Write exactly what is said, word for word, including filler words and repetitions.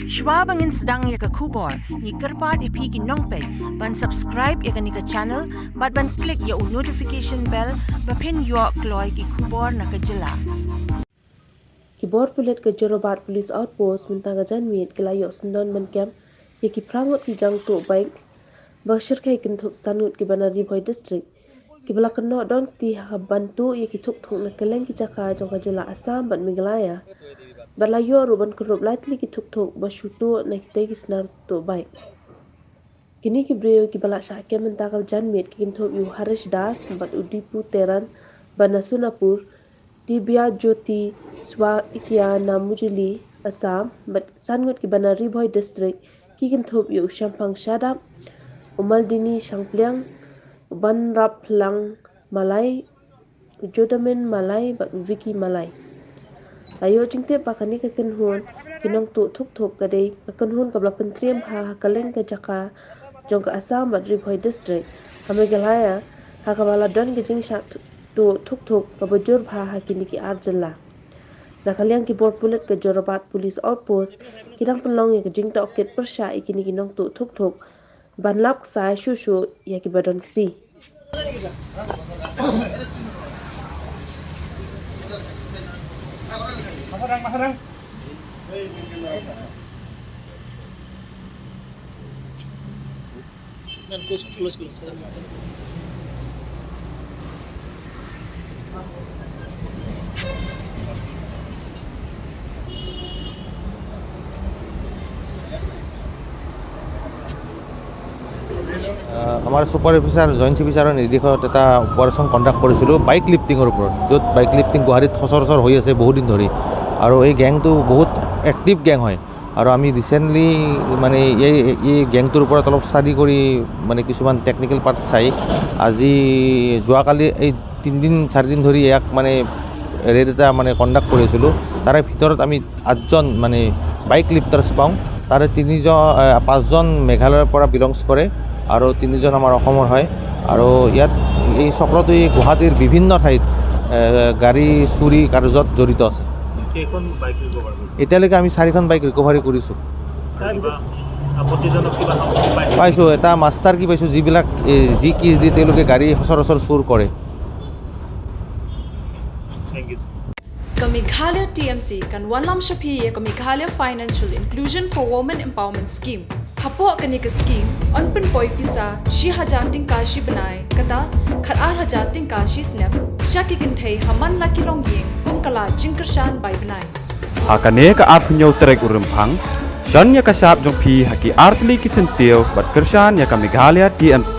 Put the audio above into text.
Shwa ba ngin sdang ïa ka khubor, ngi kyrpad ïa phi ki nongpeit ban subscribe ïa kane ka channel bad ban click ïa u notification bell ba phin ïoh kloi ki khubor na ka jylla. Ki bor pulit ka Jorabat Police Outpost mynta ka janmiet ki la ïoh syndon ban kem ïa ki phra ngut ki gang tuh bike ba shyrkhei kynthup san ngut kiba na Ri Bhoi District, kiba la kynnoh don kti ha ban tuh ïa ki thukthuk na kylleng ki jaka jong ka jylla Assam bad Meghalaya. Bad la ïoh ruh ban kynrup lai tylli ki thukthuk ba shu tuh na kitei ki snar tuh bike. Kine ki briew kiba la shah kem mynta ka janmiet ki kynthup ïa u Harish Das bad u Dipu Teran ba na Sonapur, Dibya Jyoti Swaikya na Majuli, Assam, bad san ngut kiba na Ri Bhoi District ki kynthup ïa u Shemphang Shadap, u Maldini Shangpliang, u Banraplang Malai, u Jodamin Malai bad u Vicky Malai. La ïoh jingtip ba kane ka kynhun ki nongtuh thukthuk ka dei ka kynhun kaba la pyntriem ha, ha kylleng ka jaka jong ka Assam bad Ri Bhoi District ha Meghalaya, ha kaba la don ka jingshah tuh thukthuk kaba jur bha ha kine ki ar jylla. Na ka liang ki bor pulit ka Jorabat Police Outpost ki dang pynlong ïa ka jingtohkit pyrshah ïa kine ki nongtuh thukthuk ban lap ksai shuh shuh ïa kiba don kti. আহ, আমাৰ ছুপাৰ অফিচাৰ, জইণ্ট চি পি ছাৰৰ নিৰ্দেশত এটা অপাৰেশ্যন কণ্ডাক্ট কৰিছিলোঁ বাইক লিফটিঙৰ ওপৰত, য'ত বাইক লিফটিং গুৱাহাটীত সচৰাচৰ হৈ আছে বহুদিন ধৰি। আৰু এই গেংটো বহুত এক্টিভ গেং হয়। আৰু আমি ৰিচেণ্টলি মানে এই, এই গেংটোৰ ওপৰত অলপ ষ্টাডি কৰি মানে কিছুমান টেকনিকেল পাৰ্ট চাই আজি যোৱাকালি এই তিনিদিন চাৰিদিন ধৰি ইয়াক মানে ৰেড এটা মানে কণ্ডাক্ট কৰি আছিলোঁ। তাৰে ভিতৰত আমি আঠজন মানে বাইক লিফটাৰ্ছ পাওঁ। তাৰে তিনিজন, আহ, পাঁচজন মেঘালয়ৰ পৰা বিলংছ কৰে আৰু তিনিজন আমাৰ অসমৰ হয়। আৰু ইয়াত এই চক্ৰটোৱে গুৱাহাটীৰ বিভিন্ন ঠাইত, আহ, গাড়ী চুৰি কাৰ্যত জড়িত আছে। কেইখন বাইক ৰিকভাৰ কৰিছে? এতিয়ালৈকে আমি চাৰিখন বাইক ৰিকভাৰী কৰিছোঁ। কিবা আপত্তিজনক কিবা সামগ্ৰী পাইছে? পাইছোঁ, এটা মাষ্টাৰ কি পাইছোঁ, যিবিলাক, এ, যি কি দি তেওঁলোকে গাড়ী সচৰাচৰ চুৰ কৰে। Thank you. Ka Meghalaya T M C kan wanlam sha phi ïa ka Meghalaya Financial Inclusion for Women Empowerment Scheme. Hapoh kane ka scheme, yn pynpoi pisa shi hajar tyngka shi bnai, kata khat ar hajar tyngka shi snem, sha ki kynthei ha man la ki longïing, kum ka lad jingkyrshan bai bnai. Ha kane ka arphew hynñiew tarik u Rymphang, shon ïa ka shap jong phi ha ki artylli ki syntiew bad kyrshan ïa ka Meghalaya T M C.